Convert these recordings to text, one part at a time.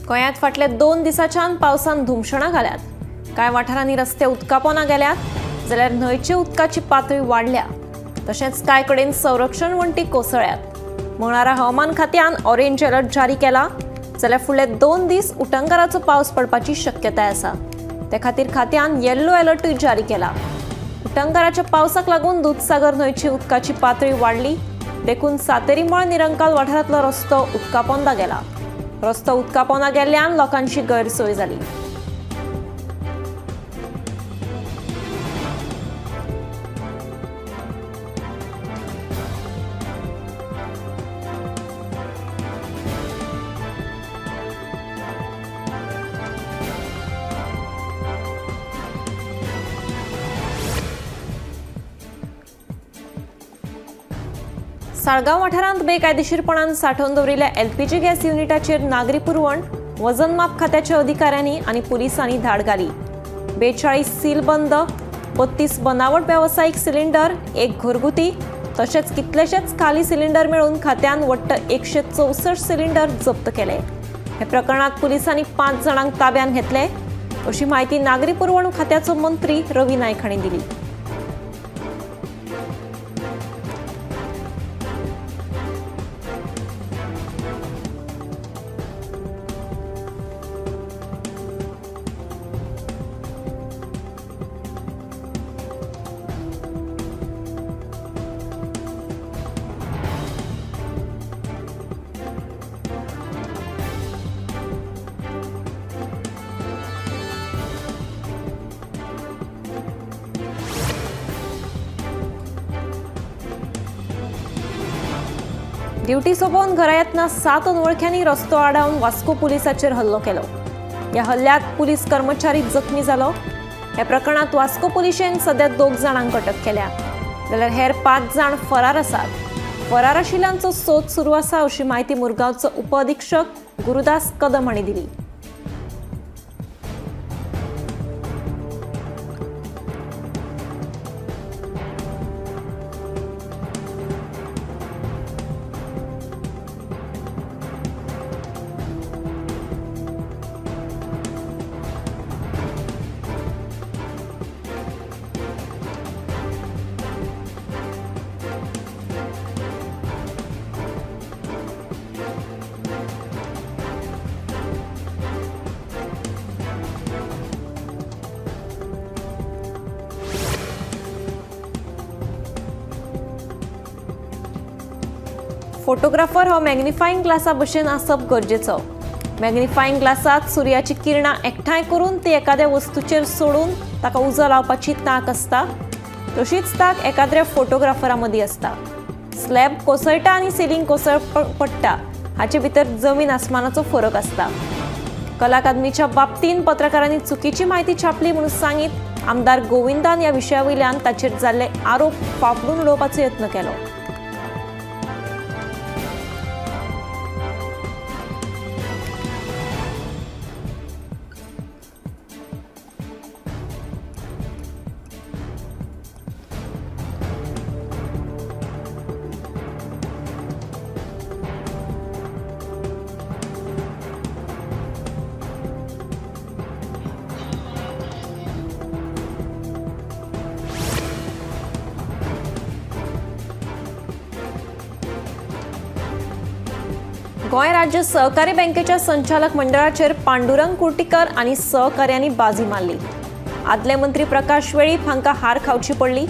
गोंयांत फाटल्या 2 दिसांच्यान पावसान धुमशणां घाल्यात. कांय वाठारांनी रस्ते उदकापोना गेल्यात जाल्यार न्हंयचे उदकाची पातळी वाडल्या. तशेंच कांय कडेन संरक्षण वण्टी कोसळ्यात. मंगळारा हवामान खात्यान ऑरेंज अलर्ट जारी केला जाल्यार फुडले 2 दीस उटंगाराचो पावस पडपाची शक्यताय आसा. ते खातीर खात्यान येल्लो अलर्टूय जारी केला. उटंगाराच्या पावसाक लागून दुदसागर न्हंयची उदकाची पातळी वाडली देखून सातेरीमळ निरंकाल वाठारांतलो रस्तो उदकापोंदा गेला. रस्तो उदकापोंदा गेल्ल्यान लोकांची गैरसोय जाली. साळगांव वाठारांत बेकायदेशीरपणान सांठोवन दवरिल्ल्या एलपीजी गॅस युनिटाचेर नागरी पुरवण वजनमाप खात्याच्या अधिकाऱ्यांनी आनी पुलिसांनी धाड घाली. 42 सीलबंद, 32 बनावट वेवसायीक सिलिंडर, 1 घरगुती तशेंच कितलेशेच खाली सिलिंडर मेळून खात्यान वट्ट 164 सिलिंडर जप्त केले. हे प्रकरणात पुलिसांनी 5 जाणांक ताब्यांत घेतले अशी म्हायती नागरी पुरवण खात्याचो मंत्री रवी नायक हांणी दिली. ड्युटी सोंपोवन घरा येतना 7 अनवळख्यांनी रस्तो आडावन वास्को पुलिसाचेर हल्लो केलो. ह्या हल्ल्यात पुलीस कर्मचारी जखमी जालो. ह्या प्रकरणात वास्को पुलिशेन सध्या 2 जाणांक अटक केल्या जाल्यार हेर 5 जाण फरार आसात. फरार आशिल्ल्यांचो सोद सुरू आसा अशी म्हायती मुरगांवचो उपअधिक्षक गुरुदास कदम हांणी दिली. फोटोग्राफर हो मॅग्निफाईंग ग्लासा भशेन आसप गरजेचो. मॅग्निफाईंग ग्लासात सुर्याची किरणां एकठांय करून ती एखाद्या वस्तूचेर सोडून ताका उजो लावपाची तांक आसता. तशीच तांक एखाद्या फोटोग्राफरा मदीं आसता. स्लॅब कोसळटा आनी सिलींग कोसळ पडटा हाचे भितर जमीन आसमानाचो फरक आसता. कला अकादमीच्या बाबतींत पत्रकारांनी चुकीची म्हायती छापली म्हणून सांगीत आमदार गोविंदान ह्या विशया वयल्यान ताचेर जाल्ले आरोप फाफडून उडोवपाचो यत्न केलो. गोंय राज्य सहकारी बँकेच्या संचालक मंडळाचेर पांडुरंग कुर्टीकर आनी सहकाऱ्यांनी बाजी मारली. आदले मंत्री प्रकाश वेळीप हांकां हार खावची पडली.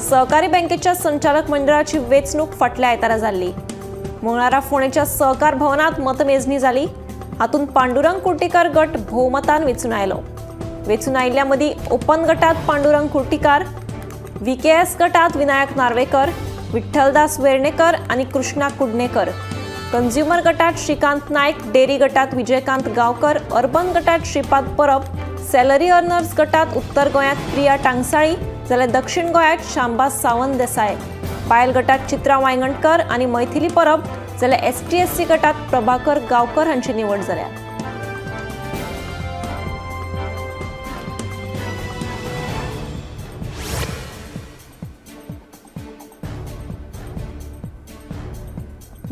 सहकारी बँकेच्या संचालक मंडळाची वेंचणूक फाटल्या आयतारा जाल्ली. मंगळारा फोंडेच्या सहकार भवनांत मतमेजणी जाली. हातूंत पांडुरंग कुर्टीकर गट भोवमतान वेंचून आयलो. वेंचून आयिल्ल्या मदीं ओपन गटांत पांडुरंग कुर्टीकार, व्हीकेएस गटांत विनायक नार्वेकर, विठ्ठलदास वेर्णेकर आनी कृष्णा कुडणेकर, कंझ्युमर गटात श्रीकांत नायक, डेरी गटात विजयकांत गांवकर, अर्बन गटात श्रीपाद परब, सॅलरी अर्नर्स गटात उत्तर गोंयांत प्रिया टांगसाळी जाल्यार दक्षिण गोंयांत शांबा सावंत देसाय, बायल गटात चित्रा वायंगणकर आनी मैथिली परब जाल्यार एसटीएससी गटात प्रभाकर गांवकर हांची निवड जाल्या.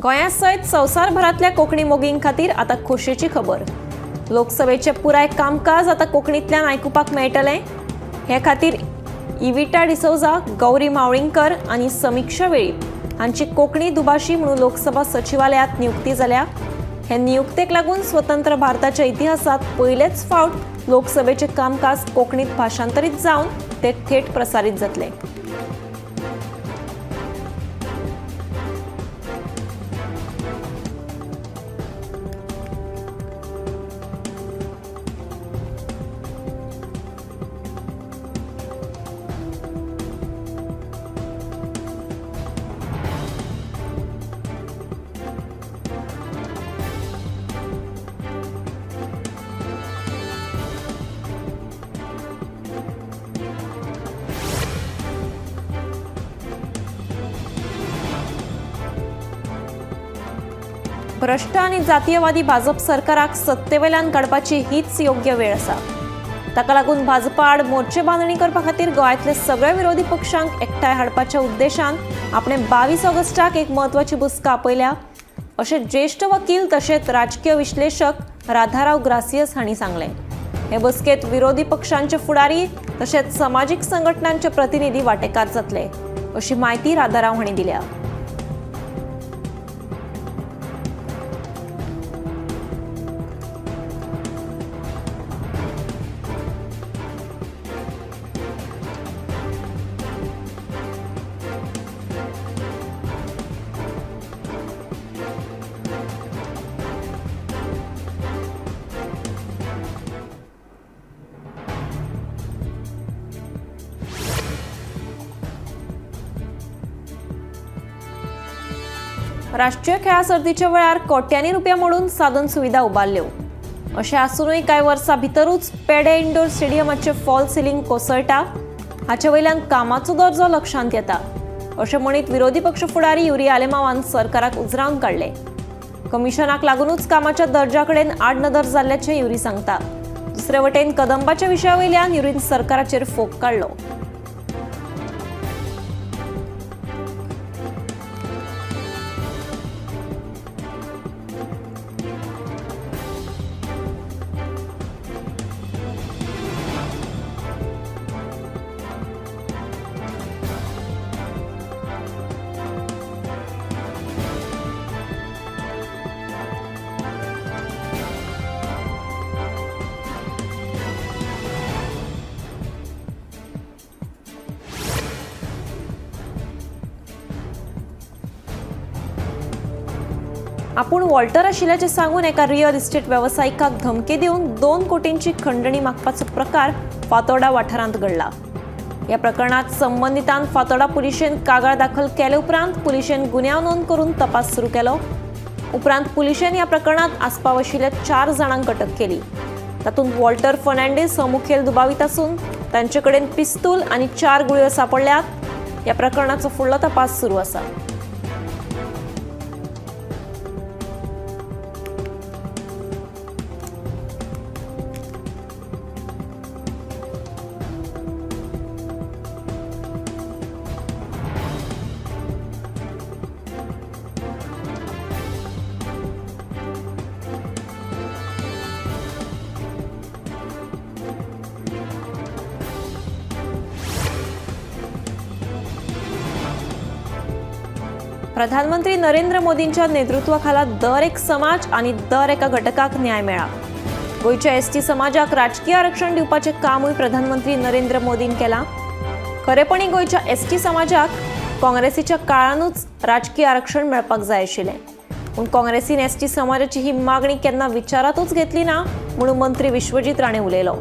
गोंया सयत संवसारभरांतल्या कोंकणी मोगीं खातीर आतां खोशयेची खबर. लोकसभेचें पुराय कामकाज आतां कोंकणींतल्यान आयकुपाक मेळटलें. हे खातीर इविटा डिसोजा, गौरी मावळींगकर आनी समिक्षा वेळीप हांची कोंकणी दुभाशी म्हणून लोकसभा सचिवालयांत नियुक्ती जाल्या. हे नियुक्तेक लागून स्वतंत्र भारताच्या इतिहासात पयलेच फावट लोकसभेचें कामकाज कोंकणीत भाशांतरीत जावन ते थेट प्रसारीत जातले. भ्रश्ट आनी जातीयवादी भाजप सरकाराक सत्तेवेल्यान काडपाची हीच योग्य वेळ आसा. ताका लागून भाजपा आड मोर्चे बांदणी करपा खातीर गोंयांतले सगळ्या विरोधी पक्षांक एकठांय हाडपाच्या उद्देशान आपणे 22 ऑगस्टाक एक म्हत्वाची बसका आपयल्या अशें ज्येश्ठ वकील तशेंच राजकीय विश्लेशक राधाराव ग्रासियस हांणी सांगलें. हे बसकेंत विरोधी पक्षांचे फुडारी तशेंच समाजीक संघटनांचे प्रतिनिधी वांटेकार जातले अशी म्हायती राधाराव हांणी दिल्या. राष्ट्रीय खेळां सर्तीच्या वेळार कोट्यांनी रुपया मोडून साधन सुविधा उबारल्यो. अशें आसुनूय कांय वर्सां भितरूच पेडे इंडोर स्टेडियमाचें फॉल सिलींग कोसळटा. हाचे वयल्यान कामाचो दर्जो लक्षांत येता अशें म्हणीत विरोधी पक्ष फुडारी युरी आलेमावान सरकाराक उजरावन काडले. कमिशनाक लागूनच कामाच्या दर्जा कडेन आडनदर जाल्ल्याचें युरी सांगता. दुसरे वटेन कदंबाच्या विशया वयल्यान युरीन सरकाराचेर फोग काडलो. आपूण वॉल्टर आशिल्ल्याचें सांगून एका रियल इस्टेट वेवसायिकाक धमकी दिवन 2 कोटींची खंडणी मागपाचो प्रकार फातोर्डा वाठारांत घडला. ह्या प्रकरणात संबंदितान फातोर्डा पुलिशेन कागाळ दाखल केले उपरांत पुलिशेन गुन्यांव नोंद करून तपास सुरू केलो. उपरांत पुलिशेन ह्या प्रकरणात आस्पाव आशिल्ल्या 4 जाणांक अटक केली. तातूंत वॉल्टर फर्नांडीस हो मुखेल दुबावीत आसून तांचे कडेन पिस्तूल आनी 4 गुळयो सांपडल्यात. ह्या प्रकरणाचो फुडलो तपास सुरू आसा. प्रधानमंत्री नरेंद्र मोदींच्या नेतृत्वाखाला दर एक समाज आनी दर एका घटकाक न्याय मेळ्ळा. गोंयच्या एसटी समाजाक राजकीय आरक्षण दिवपाचें कामूय प्रधानमंत्री नरेंद्र मोदीन केलां. खरेपणी गोंयच्या एसटी समाजाक काँग्रेसीच्या काळानूच राजकीय आरक्षण मेळपाक जाय आशिल्लें, पूण काँग्रेसीन एसटी समाजाची ही मागणी केन्ना विचारांतूच घेतली ना म्हणून मंत्री विश्वजीत राणे उलयलो.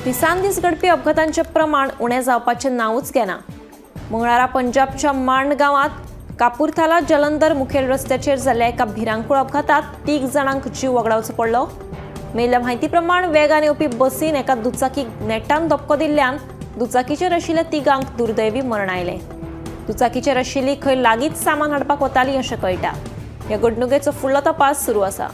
दिसान दीस घडपी अपघातांचें प्रमाण उणें जावपाचें नांवूच घेना. मंगळारा पंजाबच्या मांड गांवांत कापूरथाला जलंधर मुखेल रस्त्याचेर जाल्ल्या एका भिरांकूळ अपघातात 3 जाणांक जीव वगडावचो पडलो। मेल्ल्या म्हायती प्रमाण वेगान येवपी बसीन एका दुचाकीक नेटान धपको दिल्ल्यान दुचाकीचेर आशिल्ल्या 3 दुर्दैवी मरण आयलें। दुचाकीचेर आशिल्ली खंय लागींच सामान हाडपाक वताली अशें कळटा। ह्या घडणुकेचो फुडलो तपास सुरू आसा।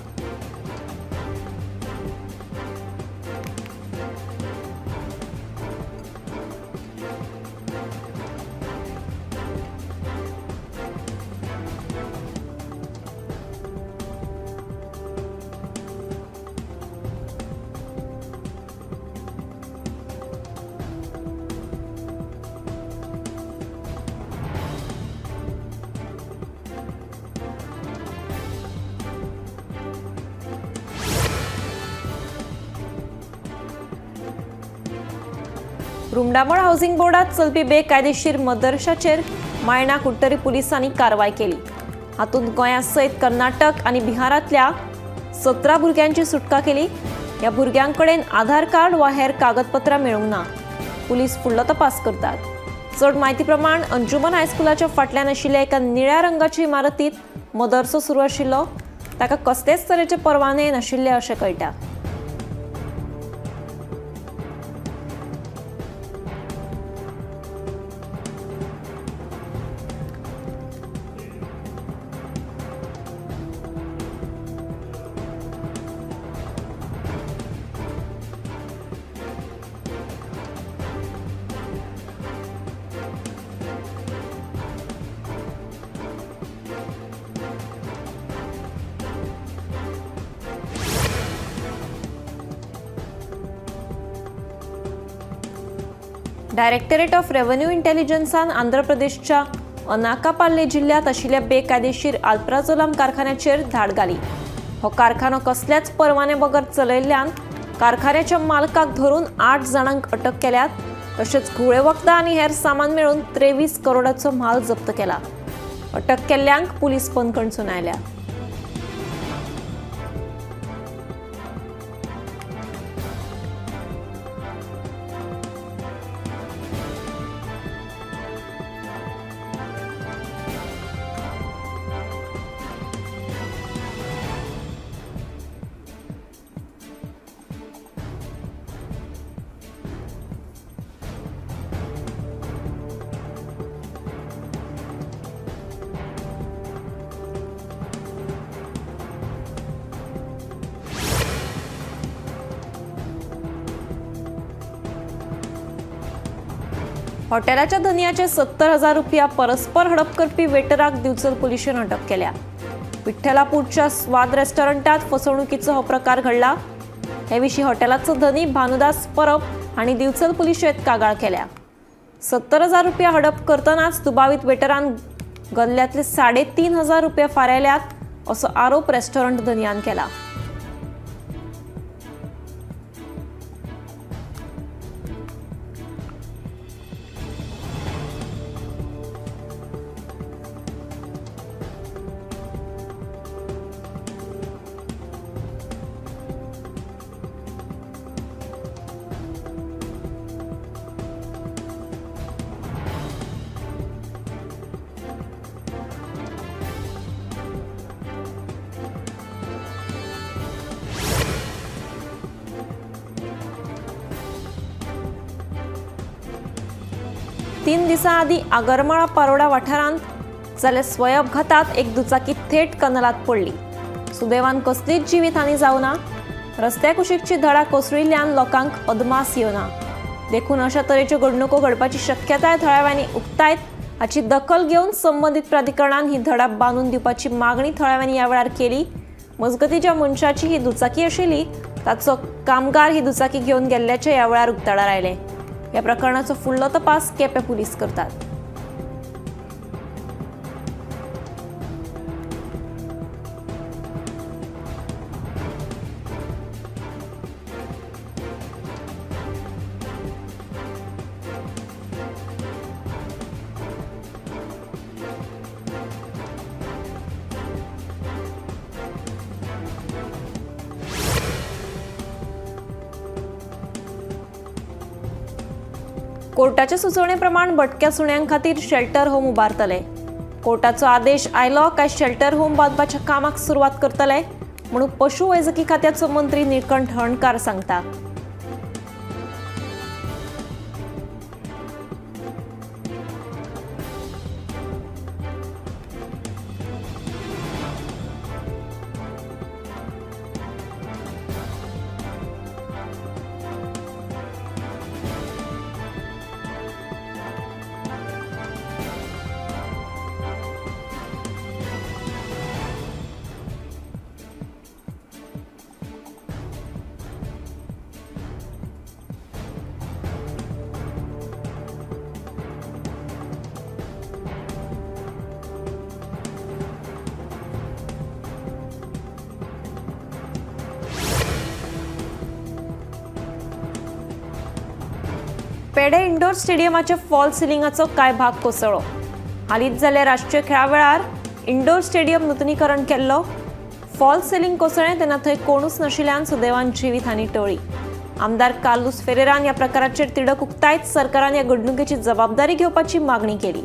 रुमडामळ हाऊसिंग बोर्डात चलपी बेकायदेशीर मदरशाचेर मायणा कुडटरी पुलिसांनी कारवाय केली। हातूंत गोंया सयत कर्नाटक आनी बिहारांतल्या 17 भुरग्यांची सुटका केली। ह्या भुरग्यांकडेन आधार कार्ड वा हेर कागदपत्रां मेळूंक ना। पुलीस फुडलो तपास करतात। चड म्हायती प्रमाण अंजुमन हायस्कुलाच्या फाटल्यान आशिल्ल्या एका निळ्या रंगाच्या इमारतीत मदरसो सुरू आशिल्लो। ताका कसलेच तरेचे परवाने नाशिल्ले अशें कळटा। डायरेक्टरेट ऑफ रेव्हेन्यू इंटेलिजन्सान आंध्र प्रदेशच्या अनाकापाल्ले जिल्ह्यात आशिल्ल्या बेकायदेशीर आल्प्राझोलाम कारखान्याचेर धाड घाली। हो कारखानो कसल्याच परवाने बगर चलयल्ल्यान कारखान्याच्या मालकाक धरून 8 जाणांक अटक केल्यात। तशेंच घुंवळे वखदां आनी हेर सामान मेळून 23 करोडाचो म्हाल जप्त केला। अटक केल्ल्यांक पुलीस बंदखणसून आयल्या। हॉटेलाच्या धनयाचे 70,000 रुपया परस्पर हडप करपी वेटराक दिवचल पुलिशेन अटक केल्या। विठ्ठलापूरच्या स्वाद रेस्टॉरंटात फसवणुकीचो हो प्रकार घडला। हे विशीं हॉटेलाचो धनी भानुदास परब हांणी दिवचल पुलिशेंत कागाळ केल्या। 70,000 रुपया हडप करतनाच दुबावीत वेटरान गल्ल्यांतले 3,500 रुपया फारायल्यात असो आरोप रेस्टॉरंट धनयान केला। तीन दिसां आदीं आगरमाळा पारोडा वाठारांत जाल्ल्या स्वयंअपघातात एक दुचाकी थेट कनलात पडली। सुदैवान कसलीच जिवीत हानी जावना। रस्त्या कुशीकची धडा कोसळिल्ल्यान लोकांक अदमास येवना। देखून अशा तरेच्यो घडणुको घडपाची शक्यताय थळाव्यांनी उक्तायत हाची दखल घेवन संबंदीत प्राधिकरणान ही धडा बांदून दिवपाची मागणी थळाव्यांनी ह्या वेळार केली। मजगतीं ज्या मनशाची ही दुचाकी आशिल्ली ताचो कामगार ही दुचाकी घेवन गेल्ल्याचें ह्या वेळार उक्ताडार आयलें। ह्या प्रकरणाचो फुडलो तपास केपें पुलीस करतात। कोर्टाच्या सुचोवणे प्रमाण भटक्या सुण्यां खातीर शेल्टर होम उबारतले. कोर्टाचो आदेश आयलो काय शेल्टर होम बांदपाच्या कामाक सुरवात करतले म्हणून पशु वैजकी खात्याचो मंत्री निळकंठ हळर्णकार सांगता. पेडे इंडोर स्टेडियमाच्या फॉल सिलिंगाचो कांय भाग कोसळ्ळो. हालींच जाल्ल्या राष्ट्रीय खेळा वेळार इंडोर स्टेडियम नुतनीकरण केल्लो. फॉल सिलिंग कोसळ्ळें तेन्ना थंय कोणूच नाशिल्ल्यान सुदैवान जिवीत हानी टळ्ळी. आमदार कार्लुस फेरेरान ह्या प्रकाराचेर तिडक उक्तायत सरकारान ह्या घडणुकेची जबाबदारी घेवपाची मागणी केली.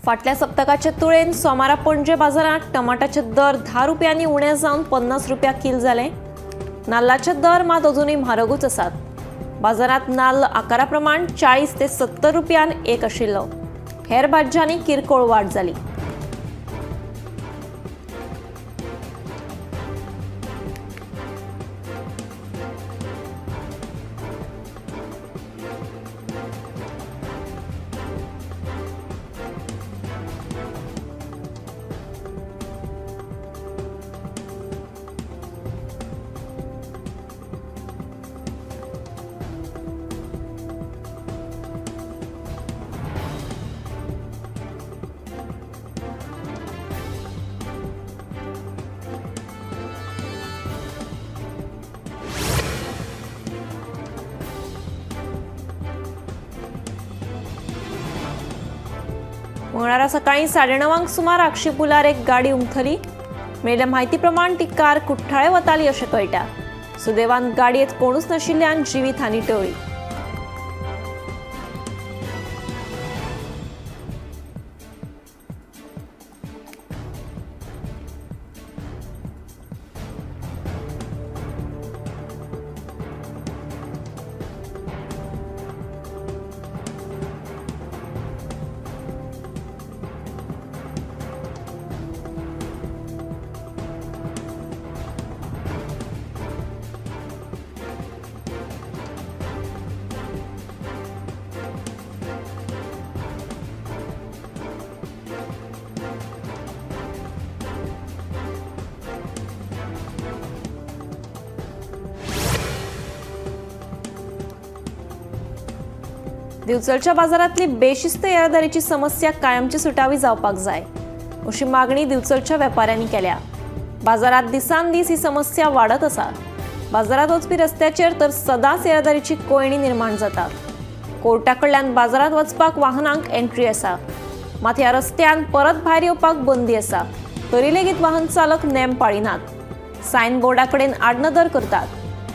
फाटल्या सप्तकाचे तुळेन सोमारा पणजे बाजारांत टमाटाचे दर 10 रुपयांनी उणे जावन 50 रुपया कील जाले. नाल्लाचे दर मात अजुनूय म्हारगूच आसात. बाजारांत नाल्ल आकारा प्रमाण 40 ते 70 रुपयान एक आशिल्लो. हेर भाज्यांनी किरकोळ वाड जाली. मंगळारा सकाळी 9:30 सुमार आक्षी पुलार एक गाडी उमथली. मेळिल्ल्या म्हायती प्रमाण ती कार कुठ्ठाळे वताली अशें कळटा. सुदैवान गाडयेंत कोणूच नाशिल्ल्यान जिवीत हानी टळ्ळी. दिवचलच्या बाजारांतली बेशिस्त येरादारीची समस्या कायमची सुटावी जावपाक जाय अशी मागणी दिवचलच्या वेपाऱ्यांनी केल्या. बाजारात दिसान दीस ही समस्या वाडत आसा. बाजारात वचपी रस्त्याचेर तर सदांच येरादारीची कोंयडी निर्माण जाता. कोर्टा कडल्यान बाजारात वचपाक वाहनांक एंट्री आसा, मात ह्या रस्त्यान परत भायर येवपाक बंदी आसा, तरी लेगीत वाहन चालक नेम पाळिनात. सायन बोर्डा कडेन आडनदर करतात.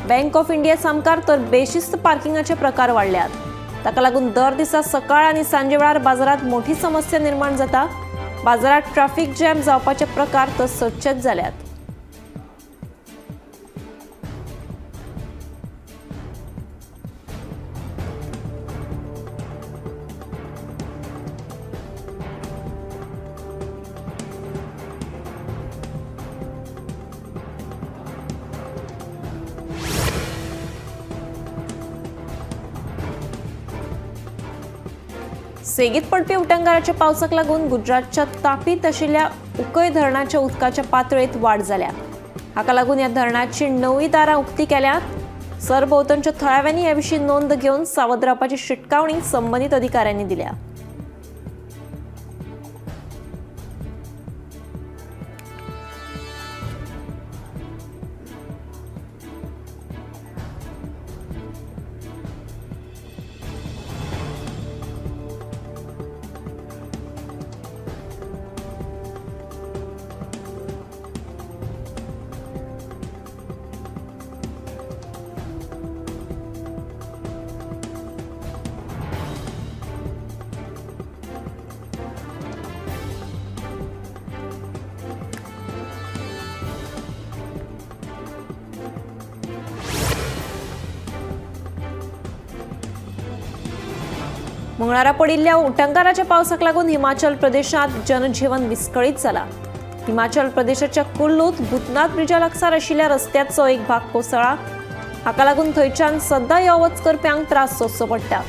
बँक ऑफ इंडिया सामकार तर बेशिस्त पार्किंगाचे प्रकार वाडल्यात. ताका लागून दर दिसा सकाळ आनी सांजे वेळार बाजारात मोठी समस्या निर्माण जाता. बाजारात ट्रॅफिक जॅम जावपाचे प्रकार तर सदचेच जाल्यात. सेगीत पडपी उटंगाराच्या पावसाक लागून गुजरातच्या तापीत आशिल्ल्या उकय धरणाच्या उदकाच्या पातळेत वाड जाल्या. हाका लागून ह्या धरणाची 9 दारां उक्ती केल्यात. सरभोंवतणच्या थळाव्यांनी ह्या विशीं नोंद घेवन सावध रावपाची शिटकावणी संबंदीत अधिकाऱ्यांनी दिल्या. मंगळारा पडिल्ल्या उटंगाराच्या पावसाक लागून हिमाचल प्रदेशात जनजीवन विस्कळीत जाला. हिमाचल प्रदेशाच्या कुल्लूत भूतनाथ ब्रिजा लागसार आशिल्ल्या रस्त्याचो एक भाग कोसळा. हाका लागून थंयच्यान सद्दां यो वच करप्यांक त्रास सोंसचो पडटा.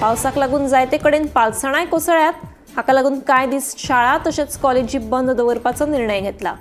पावसाक लागून जायते कडेन पालसणांय कोसळ्यात. हाका लागून कांय दीस शाळा तशेंच कॉलेजी बंद दवरपाचो निर्णय घेतला.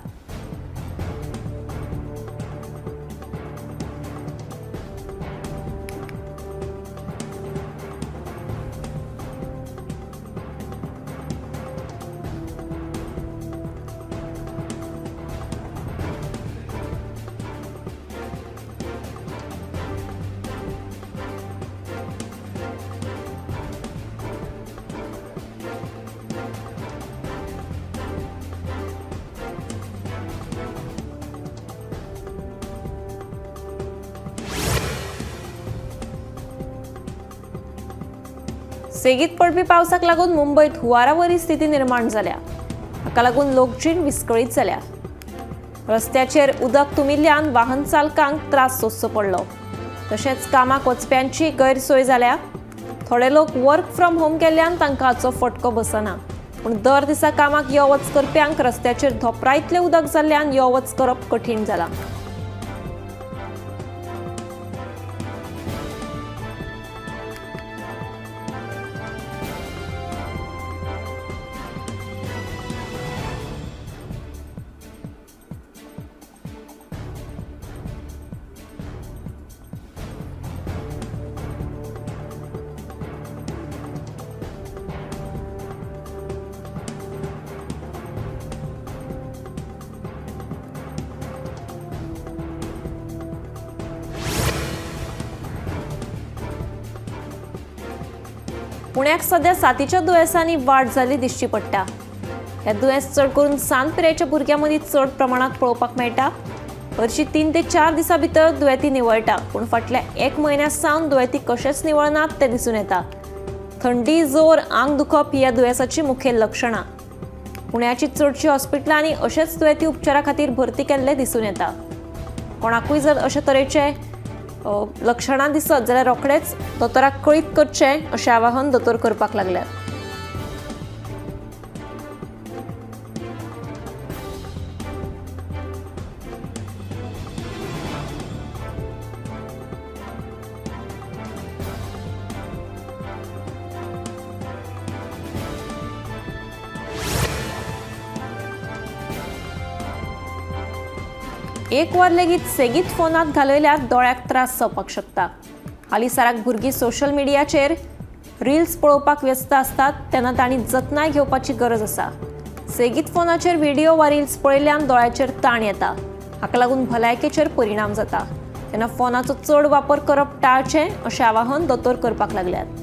सेगीत पडपी पावसाक लागून मुंबयत हुंवारावरी स्थिती निर्माण जाल्या. हाका लागून लोकजीण विस्कळीत जाल्या. रस्त्याचेर उदक तुमिल्ल्यान वाहन चालकांक त्रास सोंसचो पडलो. तशेंच कामाक वचप्यांची गैरसोय जाल्या. थोडे लोक वर्क फ्रॉम होम केल्ल्यान तांकां हाचो फटको बसना. पूण दर दिसा कामाक यो वच करप्यांक रस्त्याचेर धोपरा इतलें उदक जाल्ल्यान यो वच करप कठीण जालां. पुण्याक सध्या साथीच्या दुयेंसांनी वाड जाल्ली दिश्टी पडटा. हे दुयेंस चड करून सान पिरायेच्या भुरग्यां मदीं चड प्रमाणांत पळोवपाक मेळटा. हरशीं 3 ते 4 दिसां भितर दुयेंती निवळटा, पूण फाटल्या 1 म्हयन्या सावन दुयेंती कशेंच निवळनात तें दिसून येता. थंडी, जोर, आंग दुखप ही ह्या दुयेंसाची मुखेल लक्षणां. पुण्याची चडशीं हॉस्पिटलांनी अशेच दुयेंती उपचारा खातीर भरती केल्ले दिसून येता. कोणाकूय जर अशे तरेचे लक्षणां दिसत जाल्यार रोखडेच दोतोराक कळीत करचें अशें आवाहन दोतोर करपाक लागल्यात. एक वर लेगीत सेगीत फोनात घालयल्यार दोळ्याक त्रास जावपाक शकता. हालींसराक भुरगीं सोशल मिडियाचेर रिल्स पळोवपाक व्यस्त आसतात तेन्ना तांणी जतनाय घेवपाची गरज आसा. सेगीत फोनाचेर व्हिडियो वा रिल्स पळयल्ल्यान दोळ्याचेर ताण येता. हाका लागून भलायकेचेर परिणाम जाता. तेन्ना फोनाचो चड वापर करप टाळचें अशें आवाहन दोतोर करपाक लागल्यात.